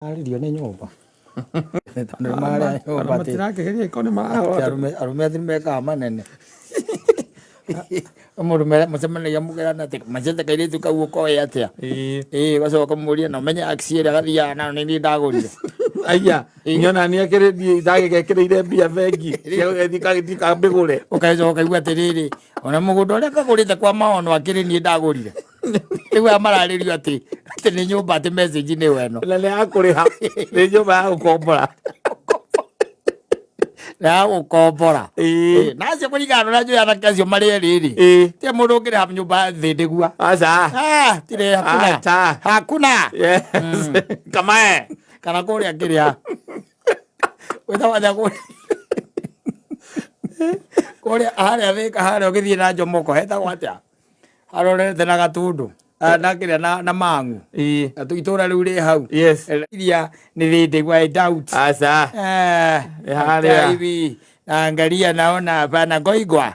Arĩrio nĩ nyũmba tondũ nĩ marĩa nyũmba atĩ Matirakĩgeria iko nĩ atĩ marahota. arũme atĩ mekaga manene. Mũndũ mũcemanagia mũkerana atĩ macete kairĩtu kau ũkoĩ atĩa. Ĩĩ. Ĩĩ ũgacoka ũkamũria na ũmenye aksi ĩrĩa gathiaga nayo nĩ niĩ ndagũrire. Aya, nyona nĩ akĩrĩ niĩ ndagĩgekĩrĩire mbia bengi cia gũgĩthiĩ kagĩthiĩ kambĩgũre. Ũgacoka ũkaigua atĩrĩrĩ, ona mũgũnda ũrĩa kagũrĩte kwa maono akĩrĩ niĩ ndagũrire. Rĩu aya mararĩrio atĩ atĩ nĩ nyũmba atĩ message nĩ weno. Na nĩ ya kũrĩha, nĩ nyũmba ya gũkombora. Na ya gũkombora. Ĩĩ. Na acio kũringana na ũrĩa njũĩ anake acio marĩ erĩ rĩ. Ĩĩ. Ti mũndũ ũngĩrĩha nyũmba thĩ ndĩgua. Aca. Ah, tirĩ hakuna. Aca. Hakuna. Yes. Kamae. Kana kũrĩa kĩrĩa. Wĩtagwo atĩa kũrĩa? Kũrĩa harĩa Thĩka harĩa ũgĩthiĩ na Njomoko hetagwo atĩa? Harorete na Gatundu. Ah, na kĩrĩa na Mang'u. Ĩĩ. Na itũra rĩu rĩ hau. Yes. Iria nĩ thĩndĩgua I doubt. Aca. Eh, Harĩa. hata hivi naangalia naona hapana ngoigwa.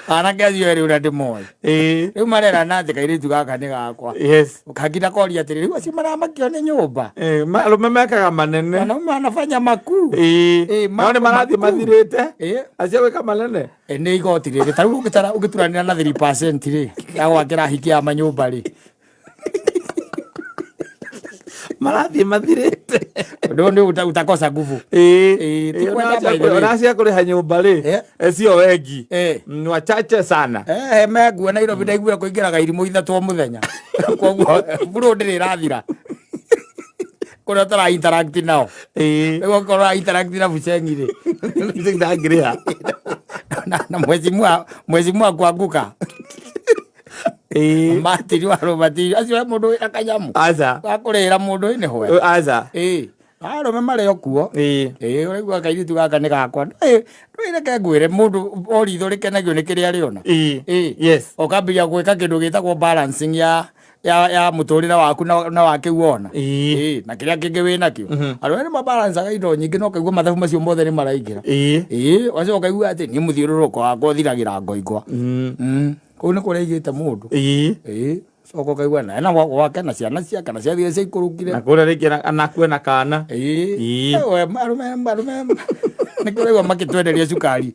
Anake acio erĩ ũrĩa ndĩmoĩ. Ĩĩ. Rĩu marerana atĩ kairĩtu gaka nĩ gakwa. Yes. Kangina koria atĩrĩ, rĩu acio maramakio nĩ nyũmba. Eh, arũme mekaga manene. Wanaume wanafanya makuu. Ĩĩ. Ĩĩ, No nĩ mambo marathiĩ makuu. mathirĩte. Ĩĩ. Acio gwĩka manene. Ĩ, nĩ igoti rĩrĩ ta rĩu ũngĩturanĩra na 3% rĩ ya gwakĩra hiki ya manyũmba rĩ Marathiĩ mathirĩte. ũndũ ũyũ nĩ utakosa nguvu. Ĩĩ. Ĩĩ, ti Ĩĩ, kwenda by the way. ona cia kũrĩha nyũmba rĩ Eh. cio wengi Eh. Ni wachache sana. Eh, mengue Nairobi ndaiguire kũingĩraga irimũ ithatũ o mũthenya koguo buru ndĩrĩ ĩrathira kũrĩa ũtara interact nao. Ĩĩ. Rĩu okorwo ũra interact na Buceng'i rĩ Ndangĩrĩha. na mheshimiwa kuanguka. Ĩĩ. Matiri wa rũbatiri acio he mũndũ wĩna kanyamũ Aca. ga kũrĩra mũndũ ĩ nĩ hwe. Aca. Ĩĩ arũme marĩ o kuo. Ĩĩ. Ĩĩ ũraigua kairĩtu gaka nĩ gakwa. Ndũĩ reke ngwĩre mũndũ o ritho rĩkenagio nĩ kĩrĩa arĩona. Ĩĩ. Ĩĩ. Yes. Ũkambĩrĩria gwĩka kĩndũ gĩtagwo balancing ya mũtũrĩre waku na wa kĩu wona. Ĩĩ. Ĩĩ na kĩrĩa kĩngĩ wĩ nakĩo. Arũme nĩ mabalancaga indo nyingĩ no ũkaigua mathabu macio mothe nĩ maraingĩra. Ĩĩ. Ĩĩ ũgacoka ũkaigua atĩ niĩ mũthiũrũrũko wakwa ũthiragĩra ngoingwa. Kũu nĩ kũrĩa aigĩte mũndũ. Ĩĩ. Ĩĩ coka ũkaigua na ena gwake na ciana ciake na ciathire ciaikũrũkire. Na kũrĩa rĩngĩ anakue na kana. Ĩĩ. Ĩĩ. Ewe, arũme nĩkĩo ũraigua makĩtwenderia cukari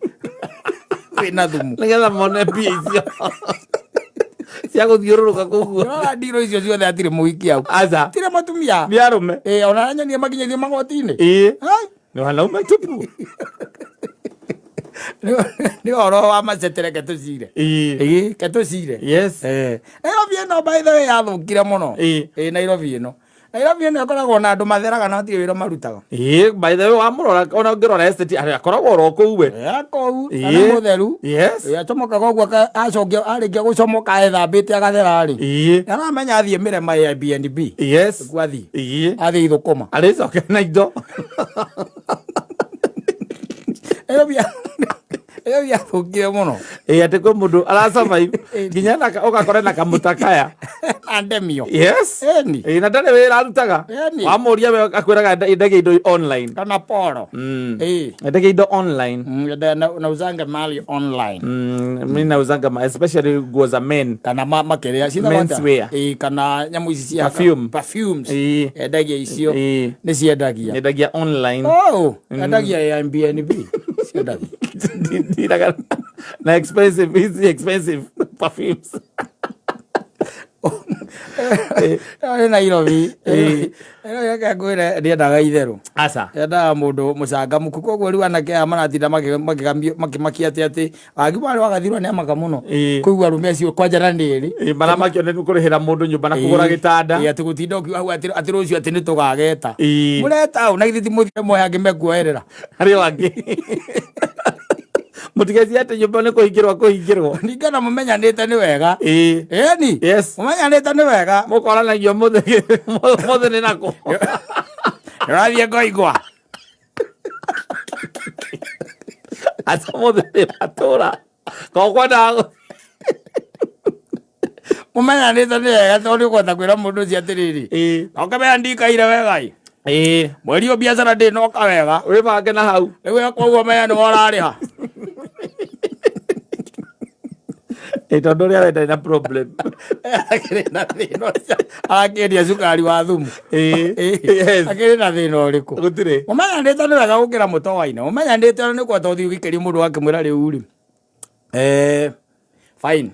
wĩna thumu. Nĩgetha mone mbia icio cia gũthiũrũrũka kũguo. Ũrona ndiro icio ciothe hatirĩ mũhiki hau. Aca. Hatirĩ mũtumia. Nĩ arũme. Ĩĩ ona nyonie makinyĩtio magoti-inĩ. Ĩĩ. Hai. Ni wanaume tupu. Nĩ ũhoro wa macetere ke tũcire. Ĩĩ. Ĩĩ ke tũcire. Yes. Eh, Nairobi ĩno by the way yathũkire mũno. Ĩĩ. Ĩĩ Nairobi ĩno. Nairobi ĩno ĩkoragwo na andũ matheraga na hatirĩ wĩra marutaga. Ĩĩ, by the way wamũrora ona ũngĩrora estate arĩa akoragwo oro kũu we. Eh, kũu na Ĩĩ. nĩ mũtheru. Yes. Ĩĩ acomokaga ũguo acokia arĩkia gũcomoka ethambĩte agathera rĩ. Ĩĩ. Aramenya athiĩ mĩrema ya Airbnb. Yes. Kuo athiĩ. Ĩĩ. Athiĩ ithũkũma. Arĩcoke na indo. Nairobi Nairobi yathũkire mũno. Ĩĩ atĩ kwĩ mũndũ arasurvive nginya ũgakora na kamũtakaya. Na ndemio. Yes. Ĩni. Ĩĩ na ndarĩ wĩra arutaga. Ĩni. Wamũria we akwĩraga endagia indo online. Kana poro. Ĩĩ. Endagia indo online. Nauzanga mali online. Mimi nauzanga especially nguo za men. Kana makĩrĩa ciĩtagwo Men's atĩa? wear. Ĩĩ kana nyamũ ici cia Perfume. Perfumes. Ĩĩ. Endagia icio. Ĩĩ. Nĩ ciendagia. Endagia online. Oh, endagia Airbnb. Ciendagia. Ndiraga na expensive, hizi expensive perfumes. Nĩ Nairobi. Ĩĩ. Nairobi reke ngwĩre ndiendaga itherũ. Aca. Endaga mũndũ mũcangamũku koguo rĩu anake aya maratinda makĩmakia atĩ atĩ wagi warĩ wagathirwo nĩ amaka mũno. Ĩĩ. Kũigua arũme acio kwanja na nĩ erĩ. Ĩĩ, maramakio nĩ kũrĩhĩra mũndũ nyũmba na kũgũra gĩtanda. Ĩĩ, atĩ gũtinda ũkiuga hau atĩ rũciũ atĩ nĩ tũgageta. Ĩĩ. Mũreta ũ na githĩ ti mũthire moe angĩ mekuoerera. Harĩ o angĩ. Mũtigecie atĩ nyũmba nĩ kũhingĩrwo kũhingĩrwo. Ningĩ ona mũmenyanĩte nĩ wega. Ĩĩ. Ĩni. Yes. Mũmenyanĩte nĩ wega. Mũkoranagio mũthĩ nĩ nakũ. Ũrathiĩ ngoigwa. Aca mũthĩ nĩ matũra. Kokwendaga Mũmenyanĩte nĩ wega tondũ nĩ ũkũhota kwĩra mũndũ ũcio atĩrĩrĩ. Ĩĩ. Ũkamenya ndikaire wega ĩ. Ĩĩ. Mweri ũyũ biacara ndĩnoka wega. Wĩbange na hau. Rĩu koguo menya nĩwe ũrarĩha. Tondu uria wenda na problem. Akĩrĩ na thĩna ũcio. Arakĩendia cukari wa thumu. Yes. Akĩrĩ na thĩna ũrĩkũ? Gutire. Ũmenyanĩte nĩ wega gũkĩra mũtoaine. Ũmenyanĩte nĩ kwenda ũthiĩ ũgĩkĩria mũndũ akĩmwĩra rĩu rĩ. Fine.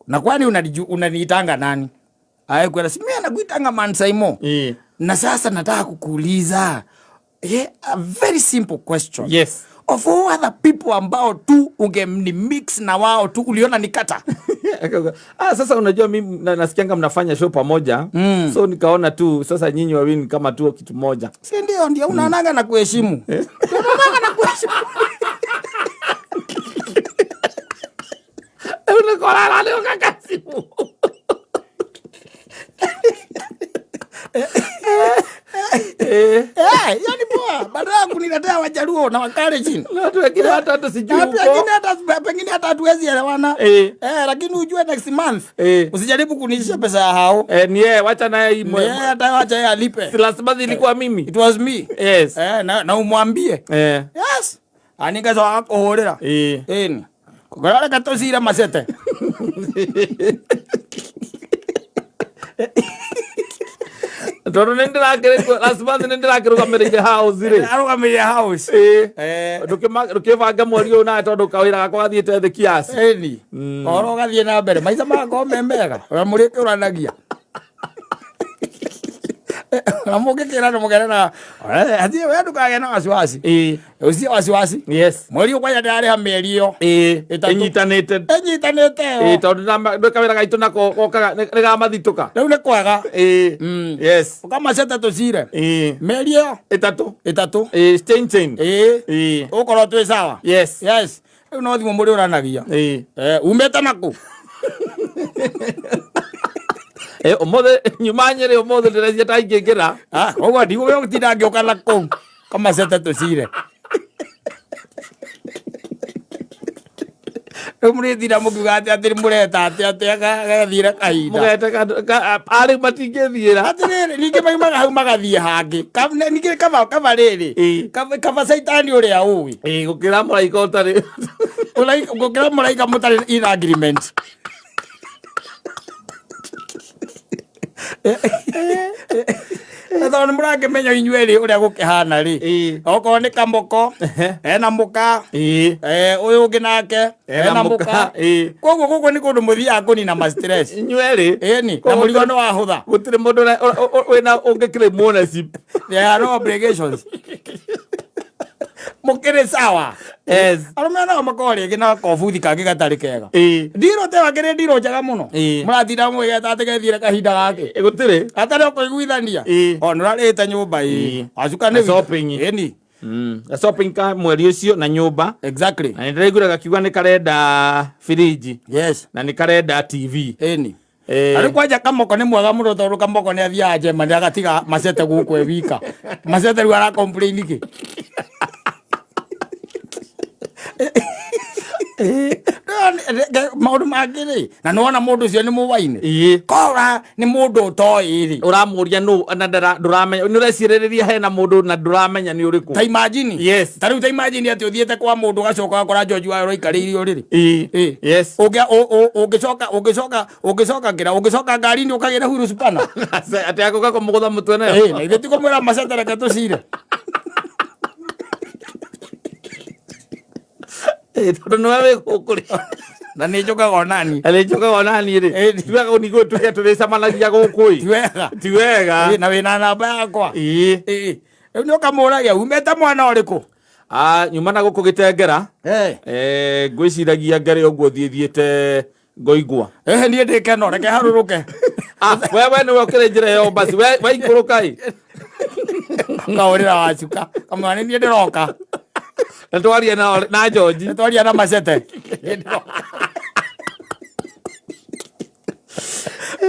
Na kwani unaniitanga nani? Aye kwela si mimi anakuitanga Man Saimo. Na sasa nataka kukuuliza a very simple question. Yes. Of all other people ambao tu ungemni mix na wao tu uliona nikata. Sasa unajua mimi nasikianga mnafanya show pamoja. So nikaona tu sasa nyinyi wawili kama tu kitu moja. Si ndio, ndio unaonaga na kuheshimu. Unaonaga na kuheshimu. Unakolala leo kaka simu. Yani poa, badala ya kuniletea Wajaluo na Wakalenjin. Na watu wengine hata sijui Watu huko. wengine hata pengine hata hatuwezi elewana. Lakini ujue next month. Usijaribu kuniishia pesa ya hao. Ni yeye, wacha naye hii Ni yeye, hata wacha yeye alipe. Si last month ilikuwa mimi. It was me. Yes. Na umwambie. Yes. Aninga zo akuhurira. Ni. Kogora reka tucire macete. Tondu nĩ ndĩrakĩrĩ last month nĩ ndĩrakĩrũgamĩrĩire house rĩ. Arũgamĩrĩire house. Ndũkĩbanga mweri ũyũ nawe tondũ kawĩra gakwa gathiĩte thĩ kiasi. Ĩni. Ũhoro ũgathiĩ na mbere. Maica magakorwo me mega. Ona mũrĩkĩũranagia. Ona mũngĩkĩrana mũgere na, athiĩ we ndũkagĩe na wasiwasi. Ũcio wasiwasi. Yes. Mweri ũyũ kwanja ndĩrarĩha mĩeri ĩyo. Ĩtatũ. Ĩnyitanĩte. Ĩnyitanĩte ĩyo. Tondũ kawĩra gaitũ nako gokaga, nĩ gamathitũka. Rĩu nĩ kwega. Yes. Ũkamacete tũcire. Mĩeri ĩyo. Ĩtatũ. Ĩtatũ. Chain chain. Ũkorwo twĩ sawa. Yes. Yes. Rĩu no thimũ mũrĩũranagia. Umĩte nakũ? Ũmũthĩ nyuma Nyĩrĩ ũmũthĩ ndĩrecia ta ingĩingĩra. Koguo ndigũgĩtinda ngĩũka na kũu. Kamacete tũcire. Rĩu mũrĩtinda mũkiuga atĩ atĩ mũreta atĩ atĩ agathire kahinda. Mũgete arĩ matingĩthiĩra. Atĩrĩrĩ, ningĩ maumaga hau magathiĩ hangĩ. Ningĩ kaba rĩrĩ. Kaba caitani ũrĩa ũĩ. Gũkĩra mũraika ũtarĩ. Ũraika, gũkĩra mũraika mũtarĩ in agreement. Tondũ nĩ mũrakĩmenya inyuĩ rĩ ũrĩa gũkĩhana rĩ. Okorwo nĩ kamũko, ena mũka, ũyũ ũngĩ nake, ena mũka. Koguo gũkũ nĩ kũndũ mũthiaga kũnina ma stress. Inyuĩ rĩ. Ĩni, na mũrigo nĩ wahũtha. Gũtirĩ mũndũ wĩna ũngĩ claim ownership. There are no obligations. Mũkĩrĩ sawa. Yes. Arũme nao makoragwo rĩngĩ na kobuthi kangĩ gatarĩ kega. Ndirũ te wakĩrĩ ndirũ njega mũno. Mũratinda mũgĩgeta atĩ gethire kahinda gake. Gũtirĩ. Hatarĩ o kũiguithania. O, nĩ ũrarĩte nyũmba ĩ. Wacuka nĩ Na shopping. Ĩni. Na shopping ka mweri ũcio na nyũmba. Exactly. Na nĩndĩraiguire gakiuga nĩ karenda fridge. Yes. Na nĩ karenda TV. Ĩni. Arĩ kwanja kamoko nĩ mwega mũno tondũ kamoko nĩ athiaga Germany agatiga macete gũkũ e wika. Macete rĩu ara complain kĩ? Maũndũ mangĩ rĩ, na nĩwona mũndũ ũcio nĩ mũwaine. Kora nĩ mũndũ ũtoĩ rĩ. Ũramũria nũ na ndũramenya, nĩ ũrecirĩrĩria hena mũndũ na ndũramenya nĩ ũrĩkũ. Ta imagine. Yes. Ta rĩu ta imagine atĩ ũthiĩte kwa mũndũ ũgacoka ũgakora George wayo ũraikarĩire ũrĩrĩ. Yes. Ũngĩcoka ngĩra, ũngĩcoka ngari-inĩ ũkagĩra huru spana. Atĩ agũka kũmũgũtha mũtwe nayo. Na ithuĩ ti kũmwĩra macete reke tũcire. Tondũ nĩwe wĩ gũkũ rĩ. Na nĩ njũkaga onani. Na nĩ njũkaga onani rĩ. Ti wega ningĩ tũrĩa tũrĩcemanagia gũkũ ĩ. Ti wega. Ti wega. Na wĩna namba yakwa. Rĩu nĩ ũkamũragia, umĩte mwena ũrĩkũ? Nyuma na gũkũ Gĩtengera. Ngwĩciragia ngarĩ ũguo thiĩ thiĩte ngoigua. Niĩ ndĩ keno, reke harũrũke. We nĩwe ũkĩrĩ njĩra ĩyo basi, we ikũrũka ĩ. Kaũrĩra wacuka. Kamwana nĩ niĩ ndĩroka. Na twaria na George. Na twaria na Macete.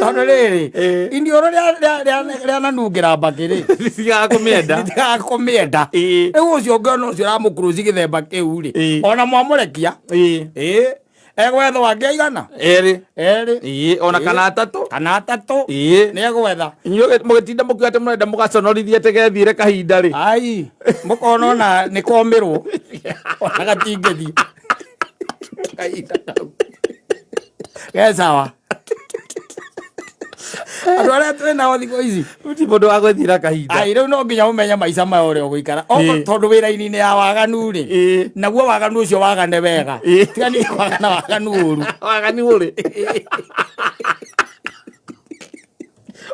Tondũ rĩrĩ, iniũrũ rĩananungĩra mbakĩ rĩ. Rĩtigaga kũmĩenda. Rĩtigaga kũmĩenda. Rĩu ũcio ũngĩona ũcio ũramũkuruci gĩthemba kĩu rĩ, ona mwamũrekia. Egwethwo angĩ aigana? Erĩ. Erĩ. Ona kana atatũ. Kana atatũ. Nĩ egwetha. Inyuĩ mũgĩtinda mũkiuga atĩ mũrenda mũgaconorithia atĩ gethire kahinda rĩ. Ai, mũkona ona nĩ komĩrwo. Ona gatingĩthiĩ. Kahinda kau. Ge sawa. Andũ arĩa twĩ nao thikũ ici. Ti mũndũ wa gwĩthira kahinda. Ai, rĩu no nginya ũmenye maica maya ũrĩa ũgũikara. Ĩĩ. Tondũ wĩra-inĩ ya waganu rĩ, naguo waganu ũcio wagane wega. Tiga nĩ wagana waganu ũru. Waganu ũrĩ.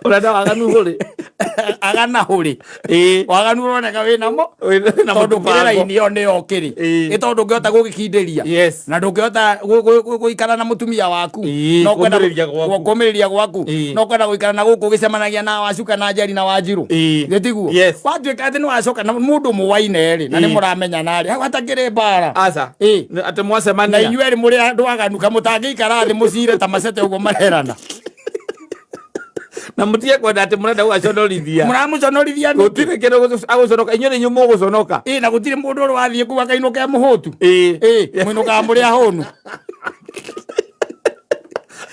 Ũrenda waganu ũrĩ. Agana hũrĩ. Waganu ũroneka wĩ namo. Wĩna Tondũ mũbango. kĩrĩ raini ĩyo nĩyo ũkĩrĩ. Ĩ tondũ ndũngĩhota gũgĩkindĩria. Na ndũngĩhota gũikara na mũtumia waku. No kwenda Kũmĩrĩria gwaku. Kũmĩrĩria gwaku. No kwenda gũikara na gũkũ ũgĩcemanagia na Wacuka na Njeri na Wanjirũ. Githĩ tiguo? Yes. Watuĩka atĩ nĩwacoka na mũndũ mũwaine rĩ, na nĩ mũramenyana rĩ, hau hatakĩrĩ mbara. Aca. Atĩ Na mwacemania. inyuĩ erĩ mũrĩ andũ aganu kamũtangĩikara thĩ mũcire ta macete ũguo marerana. Na mũtige kwenda atĩ mũrenda gũgaconorithia. Mũramũconorithia nĩkĩ? Gũtirĩ kĩndũ agũconoka, inyuĩ nĩ inyuĩ mũgũconoka. Ĩ, na gũtirĩ mũndũ ũrĩ wathiĩ kũu akainũka e mũhũtu. Ĩ, mũinũkaga mũrĩ ahũnu.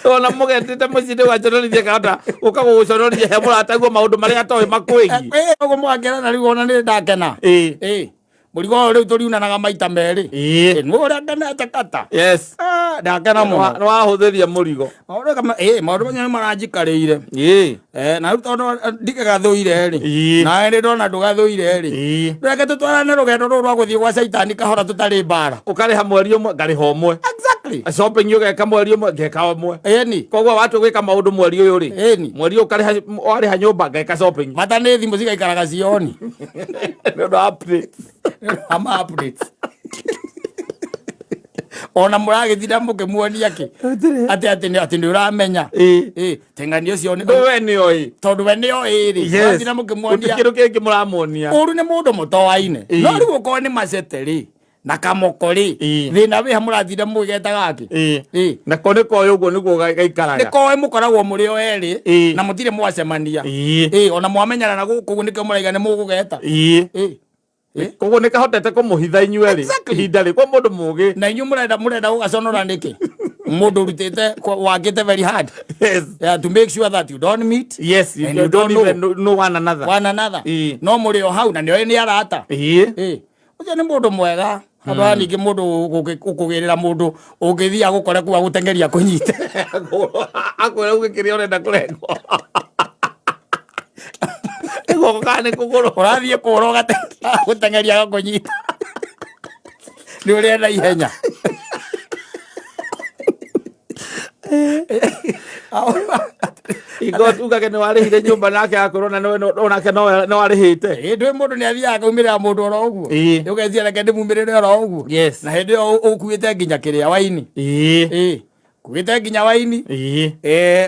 Ona mũgetĩte mũciĩ nĩ gũgaconorithia kahota ũka gũgũconorithia he mũrataguo maũndũ marĩa atoĩ makwĩgiĩ. Ĩ, ũguo mũgakena rĩu ona nĩ ndakena. Ĩ, mũrigo ũyũ rĩu tũriunanaga maita merĩ. Ĩ, nĩ ũrĩa ngenete kata. Yes. Ah, ndakena mũno. Nĩ wahũthĩria mũrigo. Maũndũ kama ĩ, maũndũ macio nĩ maranjikarĩire. Na rĩu tondũ ndikĩgathũire rĩ. Nawe nĩ ndona ndũgathũire rĩ. Reke tũtwarane rũgendo rũrũ rwa gũthiĩ gwa caitani kahora tũtarĩ mbara. Ũkarĩha mweri ũmwe, ngarĩha ũmwe. Exactly. Shopping ũgeka mweri ũmwe, ngeka ũmwe. Ĩni. Koguo watua gwĩka maũndũ mweri ũyũ rĩ. Ĩni. Mweri ũyũ ũkarĩha, warĩha nyũmba, ngeka shopping. Bata nĩ thimũ cigaikaraga cioni. Nĩ ũndũ wa updates. Nĩ ũndũ wa ma updates. Ona mũragĩtinda mũkĩmuonia kĩ? Atĩ atĩ nĩ atĩ nĩ ũramenya. Ĩ, teng'ani ũcio nĩ We nĩ oĩ. Tondũ we nĩ oĩ rĩ. Yes. Mũratinda mũkĩmuonia. Gũtirĩ kĩndũ kĩngĩ mũramuonia. Ũru nĩ mũndũ mũtoaine. No rĩu okorwo nĩ macete rĩ, na kamoko rĩ, thĩna wĩ ha mũratinda mũgĩgeta gakĩ? Na ko nĩ koĩ ũguo nĩguo gaikaraga. Nĩ koĩ mũkoragwo mũrĩ o erĩ, na mũtirĩ mwacemania. Ĩ, ona mwamenyana na gũkũ ũguo nĩkĩo mũraiga nĩ mũgũgeta. Koguo nĩ kahotete kũmũhitha inyuĩ erĩ ihinda rĩ kwa mũndũ mũgĩ. Na inyuĩ mũrenda gũgaconora nĩkĩ? Mũndũ ũrutĩte wakĩte very hard. Yes. Yeah, to make sure that you don't meet. Yes, you and you don't don't even know know one another. One another. No mũrĩ o hau na nĩoĩ nĩ arata. Ũcio nĩ mũndũ mwega. Andũ aya ningĩ mũndũ ũkũgĩrĩra mũndũ ũngĩthiĩ agũkore kũu agũteng'eria akũnyite. Akwĩra uge kĩrĩa ũrenda kũrengwo. Nĩ guoko kana nĩ kũgũrũ? Ũrathiĩ kũũra agũteng'eria agakũnyita. Nĩ ũrĩa na ihenya. Ingo ugage nĩ warĩhire nyũmba nake akorwo na onake no arĩhĩte. Ĩ, ndũĩ mũndũ nĩ athiaga akaumĩrĩra mũndũ oro ũguo. Ũgeciria reke ndĩmumĩrĩre oro ũguo. Yes. Na hĩndĩ ĩyo ũkuĩte nginya kĩrĩa waini. Kuĩte nginya waini.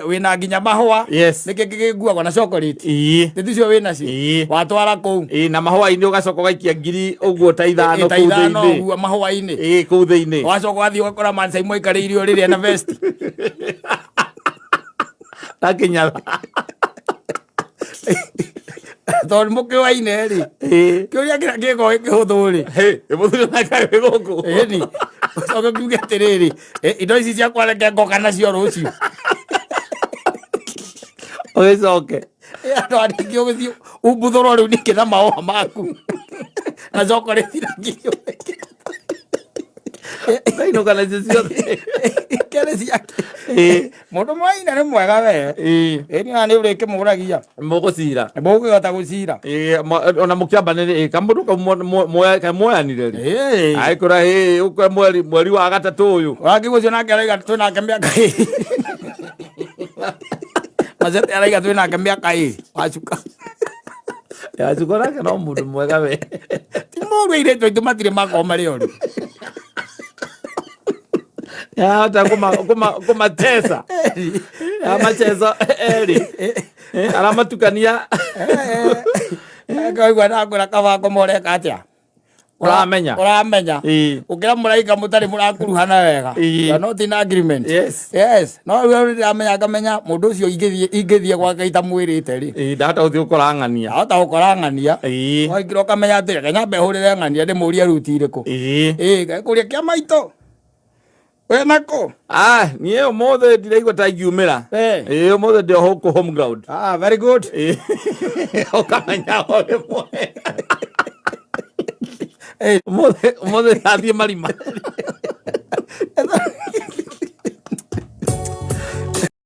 Wĩna nginya mahũa. Yes. Nĩkĩ kĩngĩkuagwo na chocolate. Nĩ ticio wĩ nacio. Watwara kũu. Na mahũa-inĩ ũgacoka ũgaikia ngiri ũguo ta ithano Ta kũu ithano thĩinĩ. ũguo mahũa-inĩ. Kũu thĩinĩ. Wacoka ũgathiĩ ũgakora Mansai maikarĩire ũrĩrĩ ena vest. Na kĩnyatha. Tondũ mũkĩoaine rĩ. Kĩũria kĩrĩa gĩkoragwo gĩkĩhũthũ rĩ. Mũthuri nake wĩ gũkũ. Ĩni. Ũcoke ũkiuge atĩrĩrĩ, indo ici ciakwa reke ngoka nacio rũciũ. Ũgĩcoke. Andũ a ningĩ ũgĩthiĩ umbuthũrwo rĩu ningĩ na mahũa maku. Na chocolate na nginya. Ndainũka nacio ciothe. Ikere ciake. Mũndũ mwaina nĩ mwega we. Ĩni ona nĩ ũrĩkĩmũragia. Mũgũcira. Mũgũkĩhota gũcira. Ona mũkĩambanĩrĩ kamũndũ kau muoyanire rĩ. Agĩkwĩra ũkwe mweri wa gatatũ ũyũ. Ũrakĩigua ũcio nake arauga twĩ nake mĩaka ĩrĩ. Macete arauga twĩ nake mĩaka ĩrĩ. Wacuka. Wacuka nake no mũndũ mwega we. Ti mũru airĩtu aitũ matirĩ makorwo marĩ oru. Ahota kũmatesa. Aramacheza erĩ. Aramatukania. Kaigua ndakwĩra kaba ngoma ũreka atĩa? Ũramenya. Ũramenya. Ũkĩra mũraika mũtarĩ mũrakuruhana wega. You are not in agreement. Yes. Yes. No rĩu ndĩramenya ngamenya mũndũ ũcio ingĩthiĩ gwake itamwĩrĩte rĩ. Ndahota gũthiĩ gũkora ng'ania. Ndahota gũkora ng'ania. Waingĩra ũkamenya atĩ reke nyambe hũrĩre ng'ania ndĩmũrie ruti irĩkũ. Ngakũria kĩa maitũ. Wĩ nakũ? Ah, niĩ ũmũthĩ ndiraigua ta ingiumĩra. Ũmũthĩ ndĩ o gũkũ home ground. Ah, very good. Ũkamenya o rĩmwe. Ũmũthĩ ndathiĩ marima.